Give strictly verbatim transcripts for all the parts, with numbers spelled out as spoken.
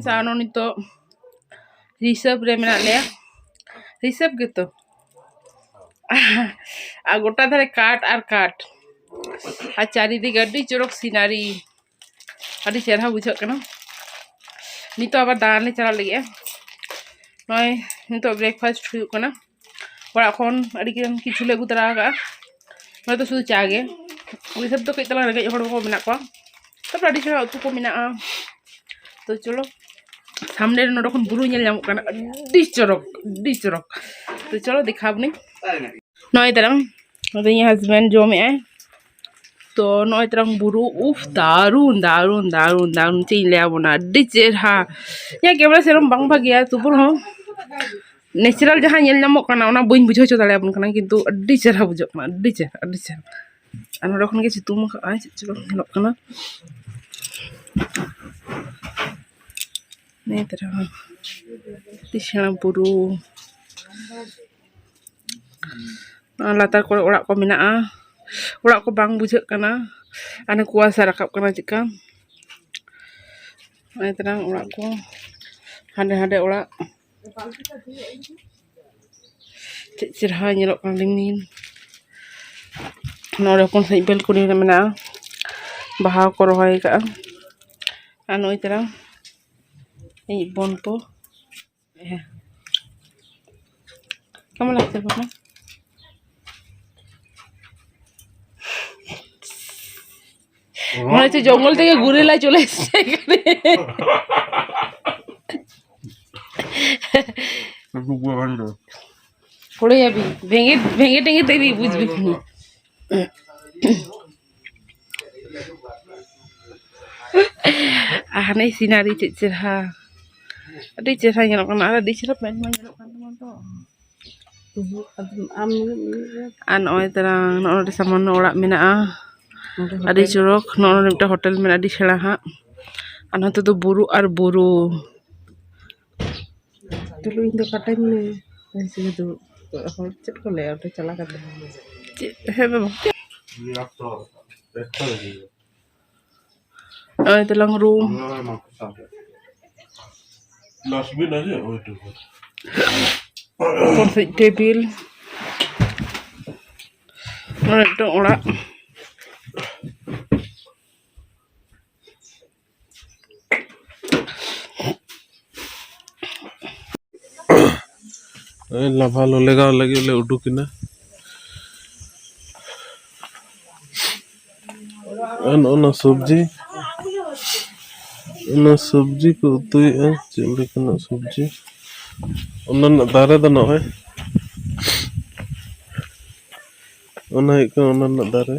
ᱥᱟᱱᱚ ᱱᱤᱛᱚᱜ ᱨᱤᱥᱟᱵᱽ ᱨᱮ ᱢᱮᱱᱟᱜ ᱞᱮᱭᱟ᱾ ᱨᱤᱥᱟᱵᱽ ᱜᱮᱛᱚ᱾ ᱟᱨ ᱜᱚᱴᱟ ᱫᱷᱟᱨᱮ ᱠᱟᱴ ᱟᱨ ᱠᱟᱴ, ᱟᱨ ᱪᱟᱨᱤᱫᱤᱠ ᱟᱹᱰᱤ ᱪᱚᱨᱚᱠ ᱥᱤᱱᱟᱨᱤ, ᱟᱹᱰᱤ ᱪᱮᱦᱨᱟ ᱵᱩᱡᱷᱟᱹᱜ ᱠᱟᱱᱟ᱾ ᱱᱤᱛᱚᱜ ᱟᱵᱟᱨ ᱫᱟᱬᱟᱱ ᱞᱮ ᱪᱟᱞᱟᱜ ᱞᱟᱹᱜᱤᱫᱼᱟ᱾ ᱱᱚᱜᱼᱚᱭ ᱱᱤᱛᱚᱜ ᱵᱨᱮᱠᱯᱷᱟᱥᱴ ᱦᱩᱭᱩᱜ ᱠᱟᱱᱟ᱾ ᱚᱲᱟᱜ ᱠᱷᱚᱱ ᱟᱹᱰᱤ ᱜᱟᱱ ᱠᱤᱪᱷᱩ ᱞᱮ ᱟᱹᱜᱩ ᱛᱚᱨᱟ ᱟᱠᱟᱫᱼᱟ᱾ ᱱᱚᱜᱼᱚᱭ ᱛᱚ ᱥᱩᱫᱷᱩ ᱪᱟ ᱜᱮ᱾ ᱩᱲᱤᱥᱥᱟ ᱫᱚ ᱠᱟᱹᱡ ᱛᱟᱞᱟᱝ ᱨᱮᱸᱜᱮᱡ ᱦᱚᱲ ᱠᱚ ᱢᱮᱱᱟᱜ ᱠᱚᱣᱟ, ᱛᱟᱨᱯᱚᱨᱮ ᱟᱹᱰᱤ ᱪᱮᱦᱨᱟ ᱩᱛᱩ ᱠᱚ ᱢᱮᱱᱟᱜᱼᱟ᱾ ᱛᱚ ᱪᱚᱞᱚ, ᱥᱟᱢᱱᱮ ᱨᱮ ᱱᱚᱰᱮ ᱠᱷᱚᱱ ᱵᱩᱨᱩ ᱧᱮᱞ ᱧᱟᱢᱚᱜ ᱠᱟᱱᱟ, ᱟᱹᱰᱤ ᱪᱚᱨᱚᱠ, ᱟᱹᱰᱤ ᱪᱚᱨᱚᱠ᱾ ᱛᱚ ᱪᱚᱞᱚ ᱫᱮᱠᱷᱟᱣ ᱵᱚᱱᱟᱹᱧ᱾ ᱱᱚᱜᱼᱚᱭ ᱛᱟᱨᱟᱝ, ᱱᱚᱛᱮ ᱤᱧ ᱦᱟᱡᱵᱮᱱᱰ ᱡᱚᱢᱮᱫᱼᱟᱭ᱾ ᱛᱚ ᱱᱚᱜᱼᱚᱭ ᱛᱟᱨᱟᱝ ᱵᱩᱨᱩ, ᱩᱯᱷ, ᱫᱟᱨᱩᱱ, ᱫᱟᱨᱩᱱ, ᱫᱟᱨᱩᱱ, ᱫᱟᱨᱩᱱ, ᱪᱮᱫ ᱤᱧ ᱞᱟᱹᱭᱟ ᱵᱚᱱᱟ, ᱟᱹᱰᱤ ᱪᱮᱦᱨᱟ᱾ ᱤᱧᱟᱹᱜ ᱠᱮᱢᱮᱨᱟ ᱥᱮᱨᱚᱠᱚᱢ ᱵᱟᱝ ᱵᱷᱟᱜᱮᱭᱟ, ᱛᱚᱵᱩ ᱨᱮᱦᱚᱸ ᱱᱮᱪᱟᱨᱟᱞ ᱡᱟᱦᱟᱸ ᱧᱮᱞ ᱧᱟᱢᱚᱜ ᱠᱟᱱᱟ, ᱚᱱᱟ ᱵᱟᱹᱧ ᱵᱩᱡᱷᱟᱹᱣ ᱦᱚᱪᱚ ᱫᱟᱲᱮᱭᱟᱵᱚᱱ ᱠᱟᱱᱟ, ᱠᱤᱱᱛᱩ ᱟᱹᱰᱤ ᱪᱮᱦᱨᱟ ᱵᱩᱡᱷᱟᱹᱜ ᱠᱟᱱᱟ, ᱟᱹᱰᱤ ᱪᱮᱦᱨᱟ, ᱟᱹᱰᱤ ᱪᱮᱦᱨᱟ᱾ ᱟᱨ ᱱᱚᱰᱮ ᱠᱷᱚᱱ ᱜᱮ ᱥᱤᱛᱩᱝ ᱟᱠᱟᱫᱼᱟᱭ, ᱪᱮᱫ ᱪᱚᱝ ᱧᱮᱞᱚᱜ ᱠᱟᱱᱟ᱾ ᱱᱤᱭᱟᱹ ᱛᱟᱨᱟ ᱟᱹᱰᱤ ᱥᱮᱬᱟ ᱵᱩᱨᱩ᱾ ᱞᱟᱛᱟᱨ ᱠᱚᱨᱮ ᱚᱲᱟᱜ ᱠᱚ ᱢᱮᱱᱟᱜᱼᱟ᱾ ᱚᱲᱟᱜ ᱠᱚ ᱵᱟᱝ ᱵᱩᱡᱷᱟᱹᱜ ᱠᱟᱱᱟ, ᱦᱟᱱᱮ ᱠᱩᱣᱟᱥᱟ ᱨᱟᱠᱟᱵ ᱠᱟᱱᱟ ᱪᱮᱫᱠᱟ᱾ ᱱᱚᱜᱼᱚᱭ ᱛᱟᱨᱟᱝ ᱚᱲᱟᱜ ᱠᱚ, ᱦᱟᱸᱰᱮ ᱦᱟᱸᱰᱮ ᱚᱲᱟᱜ᱾ ᱪᱮᱫ ᱪᱮᱨᱦᱟ ᱧᱮᱞᱚᱜ ᱠᱟᱱᱟ ᱨᱤᱢᱤᱞ᱾ ᱱᱚᱰᱮ ᱦᱚᱯᱚᱱ ᱥᱟᱺᱦᱤᱡ ᱵᱮᱞᱠᱚᱱᱤ ᱨᱮ ᱢᱮᱱᱟᱜᱼᱟ, ᱵᱟᱦᱟ ᱠᱚ ᱨᱚᱦᱚᱭ ᱟᱠᱟᱫᱼᱟ᱾ ᱟᱨ ᱱᱚᱜᱼᱚᱭ ᱛᱟᱨᱟᱝ ᱤᱧᱤᱡ ᱵᱚᱱ ᱛᱚ, ᱦᱮᱸ᱾ কেমন লাগছে বাবা? মনে হচ্ছে জঙ্গল থেকে গরিলা চলে এসেছে এখানে। পড়ে যাবি, ভেঙে ভেঙে টেঙে দেখবি, বুঝবি। আর এই সিনারি ᱪᱮᱫ ᱪᱮᱦᱨᱟ, ᱟᱹᱰᱤ ᱪᱮᱦᱨᱟ ᱧᱮᱞᱚᱜ ᱠᱟᱱᱟ᱾ ᱟᱨ ᱟᱹᱰᱤ ᱪᱮᱦᱨᱟ ᱯᱮᱱᱴ ᱢᱟ ᱧᱮᱞᱚᱜ ᱠᱟᱱ ᱛᱟᱢᱟ ᱛᱚ᱾ ᱟᱢ ᱟᱨ ᱱᱚᱜᱼᱚᱭ ᱛᱟᱨᱟᱝ ᱱᱚᱜᱼᱚ ᱱᱚᱰᱮ ᱥᱟᱢᱟᱱᱱᱚ ᱚᱲᱟᱜ ᱢᱮᱱᱟᱜᱼᱟ, ᱟᱹᱰᱤ ᱪᱚᱨᱚᱠ᱾ ᱱᱚᱜᱼᱚ ᱱᱚᱰᱮ ᱢᱤᱫᱴᱟᱝ ᱦᱳᱴᱮᱞ ᱢᱮᱱᱟᱜᱼᱟ, ᱟᱹᱰᱤ ᱥᱮᱬᱟ ᱦᱟᱸᱜ᱾ ᱟᱨ ᱱᱚᱛᱮ ᱫᱚ ᱵᱩᱨᱩ ᱟᱨ ᱵᱩᱨᱩ᱾ ᱪᱚᱞᱚ, ᱤᱧ ᱫᱚ ᱠᱟᱴᱟᱧ ᱢᱮ᱾ ᱵᱮᱥ ᱜᱮ ᱫᱩᱲᱩᱵ᱾ ᱦᱚᱲ ᱪᱮᱫ ᱠᱚ ᱞᱟᱹᱭᱟ ᱚᱸᱰᱮ ᱪᱟᱞᱟᱣ ᱠᱟᱛᱮ? ᱪᱮᱫ? ᱦᱮᱸ ᱵᱟᱵᱟ᱾ ᱱᱚᱜᱼᱚᱭ ᱛᱟᱞᱟᱝ ᱨᱩᱢ᱾ Dustbin aja, waduh. ᱯᱩᱨᱥᱤᱡ ᱴᱮᱵᱤᱞ᱾ ᱱᱚᱰᱮ ᱢᱤᱫᱴᱟᱝ ᱚᱲᱟᱜ᱾ ᱳᱭ ᱞᱟᱵᱷᱟ ᱞᱚᱞᱮᱜᱟᱸᱣ ᱞᱟᱹᱜᱤᱫ ᱞᱮ ᱩᱰᱩᱠ ᱮᱱᱟ᱾ ᱟᱨ ᱱᱚᱜᱼᱚ ᱱᱟ ᱥᱚᱵᱽᱡᱤ, ᱚᱱᱟ ᱥᱚᱵᱽᱡᱤ ᱠᱚ ᱩᱛᱩᱭᱮᱫᱼᱟ, ᱪᱮᱫ ᱞᱮᱠᱟᱱᱟᱜ ᱥᱚᱵᱽᱡᱤ᱾ ᱚᱱᱟ ᱨᱮᱱᱟᱜ ᱫᱟᱨᱮ ᱫᱚ ᱱᱚᱜᱼᱚᱭ, ᱚᱱᱟ ᱦᱩᱭᱩᱜ ᱠᱟᱱᱟ ᱚᱱᱟ ᱨᱮᱱᱟᱜ ᱫᱟᱨᱮ᱾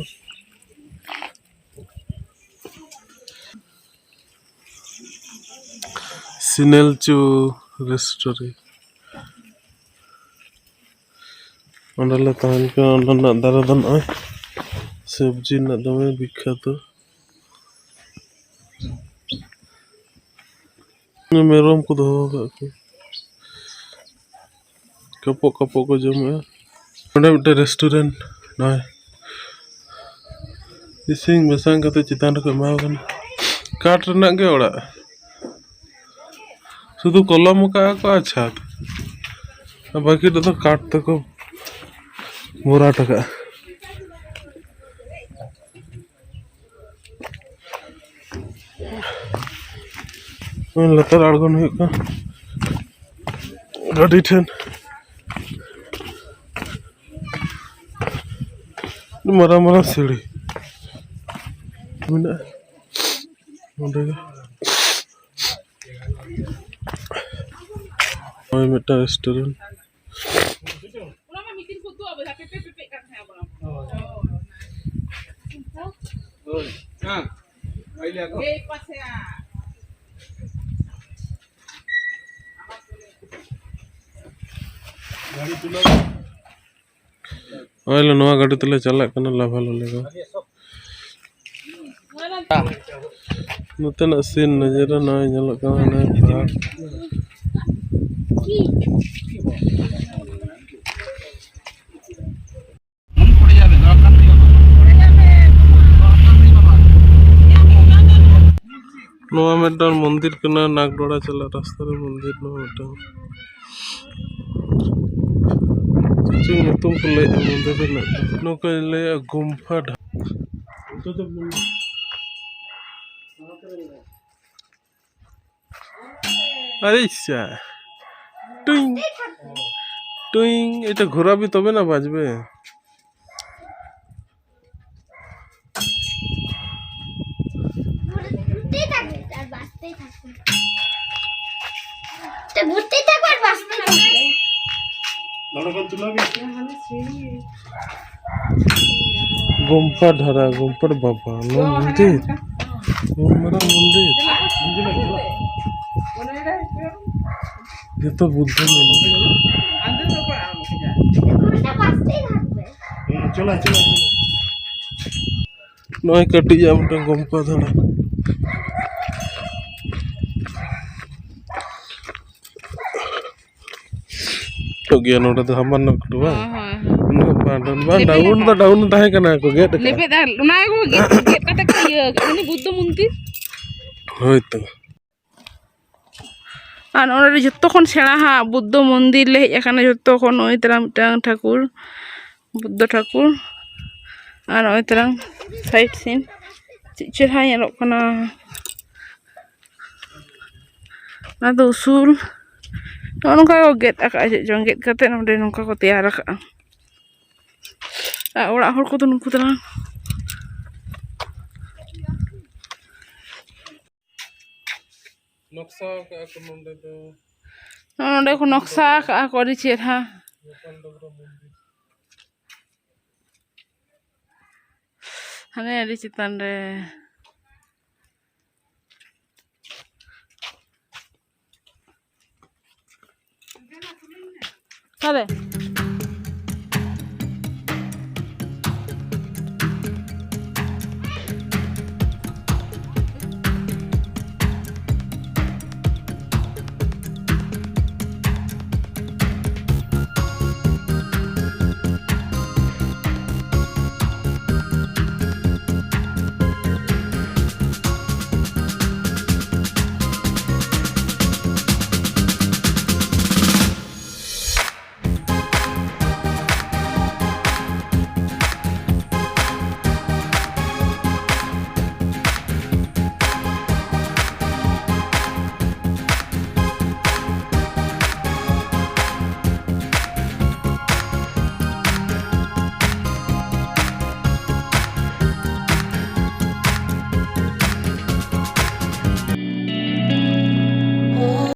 ᱥᱤᱱᱮᱞᱪᱩ ᱨᱮᱥᱴᱩᱨᱮᱱᱴ᱾ ᱚᱸᱰᱮ ᱞᱮ ᱛᱟᱦᱮᱱ ᱠᱟᱱᱟ᱾ ᱚᱸᱰᱮᱱᱟᱜ ᱫᱟᱨᱮ ᱫᱚ ᱱᱚᱜᱼᱚᱭ ᱥᱚᱵᱽᱡᱤ ᱨᱮᱱᱟᱜ ᱫᱚᱢᱮ ᱵᱤᱠᱠᱷᱟᱛᱚ᱾ ᱢᱮᱨᱚᱢ ᱠᱚ ᱫᱚᱦᱚ ᱟᱠᱟᱫ ᱠᱚᱣᱟ, ᱠᱟᱹᱯᱚᱜ ᱠᱟᱹᱯᱚᱜ ᱠᱚ ᱡᱚᱢᱮᱜᱼᱟ᱾ ᱱᱚᱸᱰᱮ ᱢᱤᱫᱴᱮᱱ ᱨᱮᱥᱴᱩᱨᱮᱱᱴ, ᱱᱚᱜᱼᱚᱭ ᱤᱥᱤᱱ ᱵᱟᱥᱟᱝ ᱠᱟᱛᱮ ᱪᱮᱛᱟᱱ ᱨᱮᱠᱚ ᱮᱢᱟ ᱠᱚ ᱠᱟᱱᱟ᱾ ᱠᱟᱴ ᱨᱮᱱᱟᱜ ᱜᱮ ᱚᱲᱟᱜ, ᱥᱩᱫᱷᱩ ᱠᱚᱞᱚᱢ ᱟᱠᱟᱫᱼᱟ ᱠᱚ ᱟᱨ ᱪᱷᱟᱫᱽ, ᱟᱨ ᱵᱟᱹᱠᱤ ᱨᱮᱫᱚ ᱠᱟᱴ ᱛᱮᱠᱚ ᱵᱷᱚᱨᱟᱴ ᱟᱠᱟᱫᱼᱟ᱾ ᱞᱟᱛᱟᱨ ᱟᱬᱜᱚᱱ ᱦᱩᱭᱩᱜ ᱠᱟᱱᱟ ᱜᱟᱹᱰᱤ ᱴᱷᱮᱱ᱾ ᱢᱟᱨᱟᱝ ᱢᱟᱨᱟᱝ ᱥᱤᱲᱤ ᱢᱮᱱᱟᱜᱼᱟ ᱱᱚᱸᱰᱮ ᱜᱮ᱾ ᱱᱚᱜᱼᱚᱭ ᱢᱤᱫᱴᱟᱝ ᱨᱮᱥᱴᱩᱨᱮᱱᱴ᱾ ᱱᱚᱜᱼᱚᱭ ᱞᱮ ᱱᱚᱣᱟ ᱜᱟᱹᱰᱤ ᱛᱮᱞᱮ ᱪᱟᱞᱟᱜ ᱠᱟᱱᱟ ᱞᱟᱵᱷᱟ ᱞᱚᱞᱮ ᱠᱚ᱾ ᱱᱚᱛᱮᱱᱟᱜ ᱥᱤᱱ ᱱᱚᱡᱚᱨ ᱨᱮ ᱱᱚᱜᱼᱚᱭ ᱧᱮᱞᱚᱜ ᱠᱟᱱᱟ ᱚᱱᱮ ᱯᱟᱦᱟᱲ᱾ ᱱᱚᱣᱟ ᱢᱤᱫᱴᱟᱝ ᱢᱚᱱᱫᱤᱨ ᱠᱟᱱᱟ, ᱱᱟᱜᱽᱰᱚᱲᱟ ᱪᱟᱞᱟᱜ ᱨᱟᱥᱛᱟ ᱨᱮ ᱢᱚᱱᱫᱤᱨ ᱱᱚᱣᱟ ᱢᱤᱫᱴᱟᱝ᱾ ᱪᱮᱫ ᱧᱩᱛᱩᱢ ᱠᱚ ᱞᱟᱹᱭᱮᱫᱼᱟ ᱢᱚᱱᱫᱤᱨ ᱨᱮᱱᱟᱜ? ᱱᱚᱣᱟ ᱠᱚ ᱞᱟᱹᱭᱮᱫᱼᱟ ᱜᱩᱢᱯᱷᱟ ᱰᱷᱟ-, ᱟᱨᱮ ᱥᱟ, ᱴᱩᱭᱤᱝ, ᱴᱩᱭᱤᱝ, এটা ঘোরাবি তবে না বাজবে। ঘুরতেই থাকবে। ᱜᱚᱢᱯᱟ ᱰᱷᱟᱨᱟ, ᱜᱚᱢᱯᱟᱲ ᱵᱟᱵᱟ, ᱱᱚᱣᱟ ᱢᱚᱱᱫᱤᱨ, ᱩᱱ ᱢᱟᱨᱟᱝ ᱢᱚᱱᱫᱤᱨ᱾ ᱡᱚᱛᱚ ᱵᱩᱫᱽᱫᱷᱚ ᱢᱚᱱᱫᱤᱨ᱾ ᱱᱚᱜᱼᱚᱭ ᱠᱟᱹᱴᱤᱡ ᱟᱜ ᱢᱤᱫᱴᱟᱝ ᱜᱚᱢᱯᱟ ᱫᱷᱟᱨᱟ᱾ ᱴᱷᱤᱠ ᱜᱮᱭᱟ, ᱱᱚᱰᱮ ᱫᱚ ᱦᱟᱢᱟᱞ ᱧᱚᱜ ᱠᱟᱹᱴᱤᱡ ᱵᱟᱝ? ᱦᱳᱭ, ᱦᱳᱭ᱾ ᱩᱱᱟᱹᱜ ᱵᱟᱝ ᱰᱟᱣᱩᱱ, ᱵᱟᱝ ᱰᱟᱣᱩᱱ ᱫᱚ ᱰᱟᱣᱩᱱ ᱛᱟᱦᱮᱸ ᱠᱟᱱᱟ, ᱠᱚ ᱜᱮᱫ ᱟᱠᱟᱫᱟ᱾ ᱞᱮᱵᱮᱫ ᱟᱨ ᱚᱱᱟ ᱜᱮᱠᱚ ᱜᱮᱫ, ᱜᱮᱫ ᱠᱟᱛᱮ ᱠᱚ ᱤᱭᱟᱹ ᱟᱠᱟᱫᱟ᱾ ᱩᱱᱤ ᱵᱩᱫᱽᱫᱷᱚ ᱢᱩᱨᱛᱤ᱾ ᱦᱳᱭ ᱛᱚ᱾ ᱟᱨ ᱱᱚᱰᱮ ᱡᱷᱚᱛᱚ ᱠᱷᱚᱱ ᱥᱮᱬᱟ ᱦᱟᱸᱜ ᱵᱩᱫᱽᱫᱷᱚ ᱢᱚᱱᱫᱤᱨ ᱞᱮ ᱦᱮᱡ ᱟᱠᱟᱱᱟ᱾ ᱡᱷᱚᱛᱚ ᱠᱷᱚᱱ ᱱᱚᱜᱼᱚᱭ ᱛᱟᱨᱟ ᱢᱤᱫᱴᱟᱝ ᱴᱷᱟᱹᱠᱩᱨ, ᱵᱩᱫᱽᱫᱷᱚ ᱴᱷᱟᱹᱠᱩᱨ᱾ ᱟᱨ ᱱᱚᱜᱼᱚᱭ ᱛᱟᱨᱟ side scene ᱪᱮᱫ ᱪᱮᱦᱨᱟ ᱧᱮᱞᱚᱜ ᱠᱟᱱᱟ᱾ ᱚᱱᱟ ᱫᱚ ᱩᱥᱩᱞ᱾ ᱱᱚᱜᱼᱚ ᱱᱚᱝᱠᱟ ᱠᱚ ᱜᱮᱫ ᱟᱠᱟᱫᱼᱟ, ᱪᱮᱫ ᱪᱚᱝ ᱜᱮᱫ ᱠᱟᱛᱮ ᱱᱚᱰᱮ ᱱᱚᱝᱠᱟ ᱠᱚ ᱛᱮᱭᱟᱨ ᱟᱠᱟᱫᱼᱟ᱾ ᱟᱨ ᱚᱲᱟᱜ ᱦᱚᱲ ᱠᱚᱫᱚ ᱱᱩᱠᱩ ᱛᱟᱞᱟᱝ᱾ ᱱᱚᱠᱥᱟ ᱟᱠᱟᱫᱼᱟ ᱠᱚ ᱱᱚᱰᱮ ᱫᱚ᱾ ᱱᱚᱰᱮ ᱠᱚ ᱱᱚᱠᱥᱟ ᱟᱠᱟᱫᱼᱟ ᱠᱚ ᱟᱹᱰᱤ ᱪᱮᱦᱨᱟ᱾ ᱜᱳᱯᱟᱞ ᱰᱚᱜᱽᱨᱟ ᱢᱚᱱᱫᱤᱨ᱾ ᱦᱟᱱᱮ ᱟᱹᱰᱤ ᱪᱮᱛᱟᱱ ᱨᱮ᱾ ᱚᱠᱟᱨᱮ?